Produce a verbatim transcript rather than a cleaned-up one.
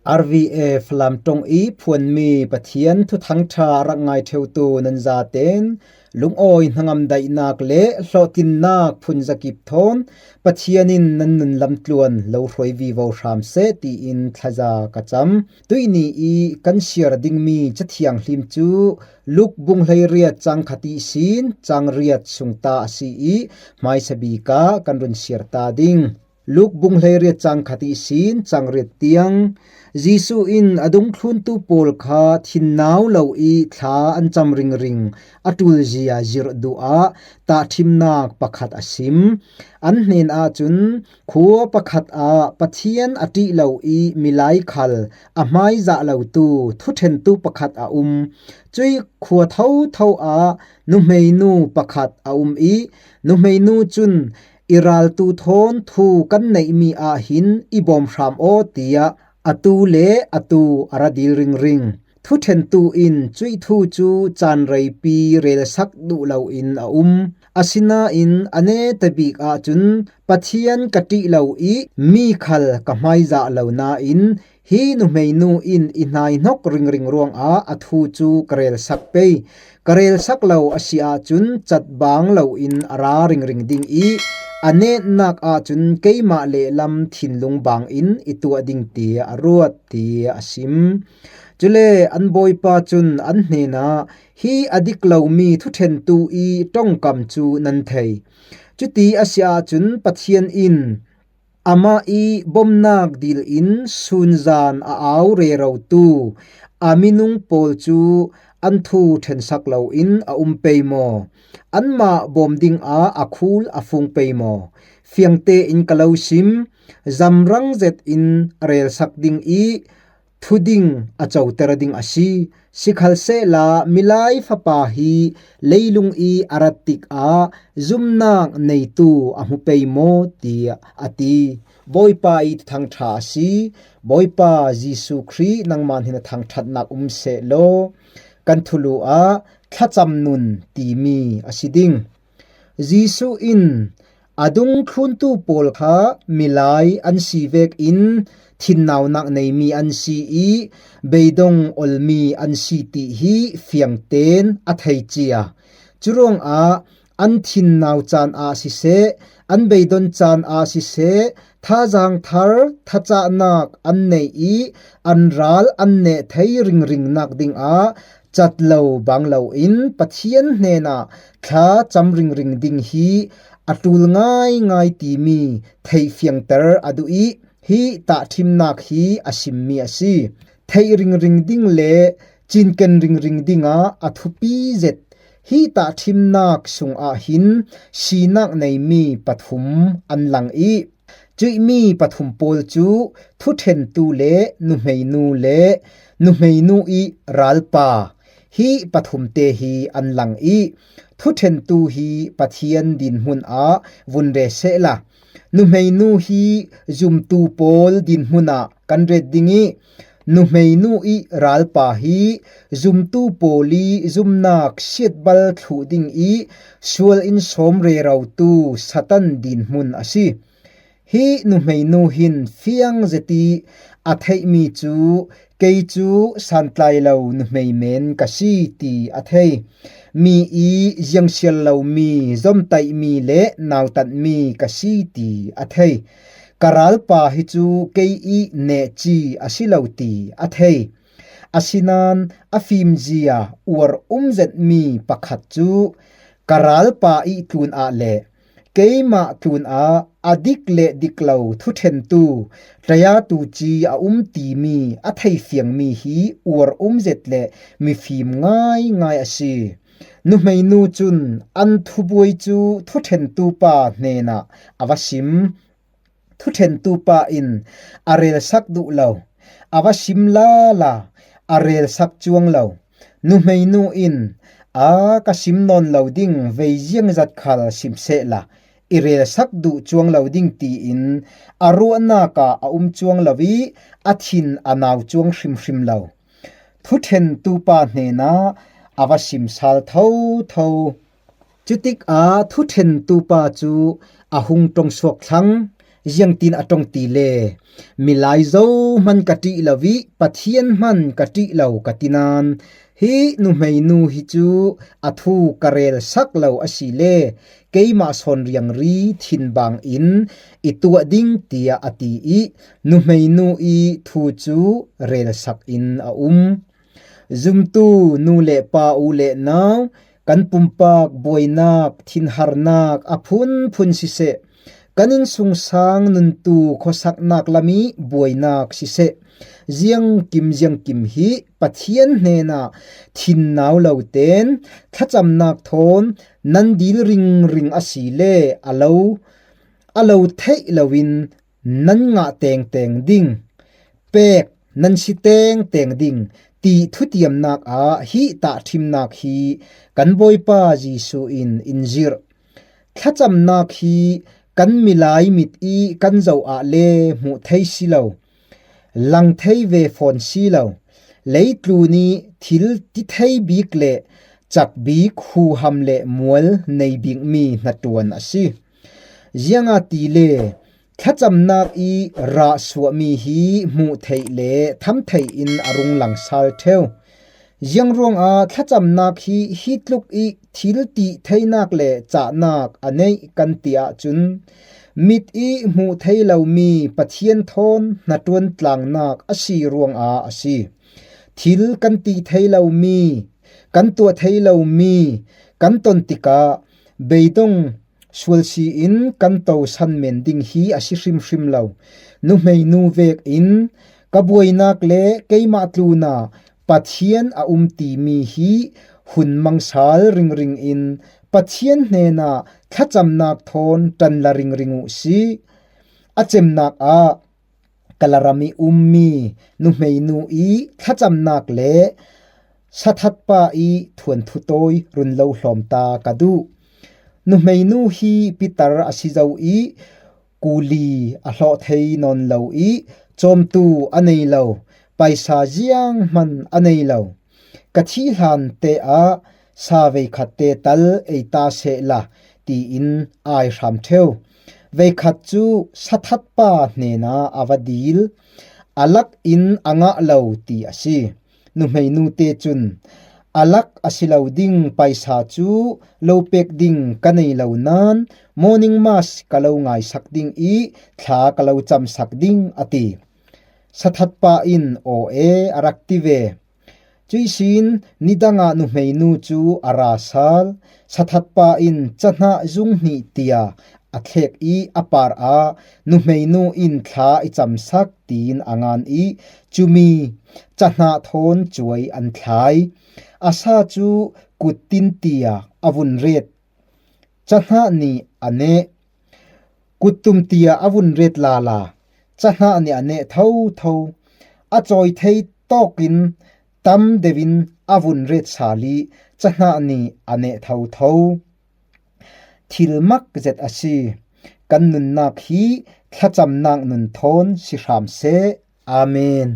R V F Lamtong i phuanmi Pathian thuthangṭha rak ngai ṭheutu nan zaten lungawi hnangam daihnak le hlawhtlinnak phunzakip thawn Pathian in nan nun lamtluan lo hruai vivo hram seh tiin thlaza ka cam. Tuihni i kan siar dingmi Cathianghlim cu Luk bung hleiriat cang khat ihsin cang riat sungta a si i hmaisa bik ah kan run siar ta ding. Luk bung hleiriat cang khat ihsin cang riat tiang, Jesuh in a dungthluntu pawl kha thinnau lo i thla an cam ringring a ṭulzia zirh duh ah tahṭhimnak pakhat a sim. An hnen ahcun khua pakhat ah Pathian a ṭih lo i milai khal a hmaizah lotu thuṭhentu pakhat a um. Cuih khua thotho ah nuhmeinu pakhat a um i nuhmeinu cun, "I raltu thawn thu kan neihmi ah hin i bawm hram aw," tiah a tu le a tu a ra dil ringring. Thuṭhentu in cuih thu cu caan reipi relsak duh loin a um. Asinain a neta bik ahcun, "Pathian ka ṭih lo i mi khal ka hmaizah lo nain, hi nuhmeinu in i hnaihnok ringring ruangah a thu cu ka relsak pei. Ka relsak lo a si ahcun, cat baang loin a ra ringring ding i a netnak ahcun keimah lehlam thinlung bangin i tuah ding," tiah a ruat, tiah a sim. Cule an Bawipa cun an hnenah, "Hi a dik lomi thuṭhentu i ṭongkam cu nan thei. Cuti a si ahcun Pathian in amah i bawmhnak dil in sunzan a au rerotu a minung pawl cu an thu ṭhensak loin a um pei maw? Anmah bawm dingah a khul a fung pei maw? Fiang tein ka lo sim, zamrang zetin a relsak ding i thuding a coter ding a si. Sikhalsehla Milai Fapa hi leilung i a rat tikah zumnak neitu a hmu pei maw?" tiah a ti. Bawipa i thuthangṭha a si. Bawipa Jesuh Khrih, nangmah hnen a thangṭhatnak um seh law, kan thulu ah thlacam nun timi a si ding. Jesuh in a dungthluntu pawl kha milai an si vekin thinnaunak neimi an si i beidong olmi an si ti hi fiang tein a thei cia. Curuangah an thinnau caan ah siseh, an beidon caan ah siseh, thazaang thar thacahnak an neih i an ral an neh thei ringringnak dingah cat lo bang loin Pathian hnenah thla cam ringring ding hi a ṭul ngaingai timi theih fiangter a duh i, hi tahṭhimnak hi a simmi a si. Theih ringring ding le cinken ringring dingah a thupi zet hi tahṭhimnak sungah hin sinak neimi pathum an lang i, cuihmi pathum pawl cu thuṭhentu le nuhmeinu le nuhmeinu i ralpa, hi pathumte hi an lang i, thuṭhentu hi Pathian dinhmun ah vun re sehla, nuhmeinu hi zumtu pawl dinhmun ah kan ret ding i, nuhmeinu i ralpa hi zumtu pawl i zumnak siatbal thluh ding i sual in sawm rerotu Satan dinhmun a si. Hi nuhmeinu hin fiang zet i a theihmi cu, "Kei cu santlai lo nuhmei men ka si," ti a thei. "Mi i ziangsial lomi, zomtaihmi le nautanhmi ka si," ti a thei. "Ka ralpa hi cu kei i nehci a si lo," ti a thei. Asinain a fimzia uar um zetmi pakhat cu, "Ka ralpa i tlun ah le keimah tlun ah a dik le dik lo thuṭhentu, ṭayatu ci a um timi a thei fiangmi hi uar um zet le mifim ngaingai a si." Nuhmeinu cun an thubuai cu thuṭhentu pa hnenah a va sim. Thuṭhentu pa in a relsak duh lo, a va sim lala, a relsak cuang lo. Nuhmeinu in, "A ka sim nawn lo ding vei ziangzat khal sim sehla, i relsak duh cuang lo ding," tiin a ruahnak ah a um cuang lo i a thin a nau cuang hrimhrim lo. Thuṭhentu pa hnenah a va sim sal thotho. Cutikah thuṭhentu pa cu a hung ṭongsuak thlang. Ziangtin a ṭong ti le, milai zo hman ka ṭih lo ih Pathian hman ka ṭih lo ka ti nain, hi nuhmeinu hi cu a thu ka relsak lo asile, keimah sawn riangri thinbang in i tuah ding, tiah a ti ih nuhmeinu ih thu cu relsak in a um. Zumtu nu le pa, u le nau, kan pumpak buainak, thinharnak a phunphun siseh, kan innsungsang nuntu khuasaknak lam ih buainak siseh, ziangkim ziangkim hi Pathian hnenah thin nau lo tein thlacamnak thawn nan dil ringring asile a lo, a lo theih loin nan ngah tengteng ding, pek nan si tengteng ding, ti thutiamnak ah hi tahṭhimnak hi kan Bawipa Jesuh in in zirh. Thlacamnak hi kan milai mit ih kan zoh ah le hmuh thei si lo, lang thei ve fawn si lo. Leitlun ih thil ti thei bik le cak bik, huham le mual nei bikmi hnaṭuan a si. Ziangahtile thlacamnak ih rah suahmi hi hmuh theih le tham theih in a rung lang sal ṭheu. Ziangruangah thlacamnak hi hi tluk ih thil ti theinak le cahnak a neih kan ti ahcun, mit ih hmuh thei lomi Pathian thawn hnaṭuan tlangnak a si ruangah a si. Thil kan ti thei lomi, kan tuah thei lomi, kan ton tikah beidong sual si in kan to san men ding hi a si hrimhrim lo. Nuhmeinu vekin ka buainak le keimah tlunah Pathian a um timi hi hun mang sal ringring in Pathian hnenah thlacamnak thawn ṭan la ringring uh si. A cemnak ah Kala ram ih ummi nuhmeinu ih thlacamnak le sathatpa ih thuanthu tawi run lo hlawmta ka duh. Nuhmeinu hi pitar a si zo ih kuli a hlawh thei nawn lo ih cawmtu a nei lo, paisa zianghman a nei lo. Ka thih hlan te ah sa veikhat te tal ei ta sehla, tiin ai hram ṭheu. Veikhat cu sathatpa hnenah a va dil, a lak in a ngah lo ti a si. Nuhmeinu te cun a lak a si lo ding paisa cu lo pek ding ka nei lo nain morning mass ka lo ngaisak ding ih thla ka lo camsak ding a ti. Sathatpa in aw e a rak ti ve. Cuihsin nidangah nuhmeinu cu a ra sal. Sathatpa in cahnah zung hnih tia a thlek ih a par ah nuhmeinu in thla i camsak tiin a ngan ih cumi cahnah thawn cuai an thlai. A sa cu kuttin tia a vun ret. Cahnah nih a neh. Kuttum tia a vun ret lala, cahnah nih a neh thotho. A cawi thei tawkin tam deuhin a vun ret sal ih cahnah nih a neh thotho. Thil mak zet a si. Kan nunnak hi thlacamnak nun thawn si hram seh. Amen.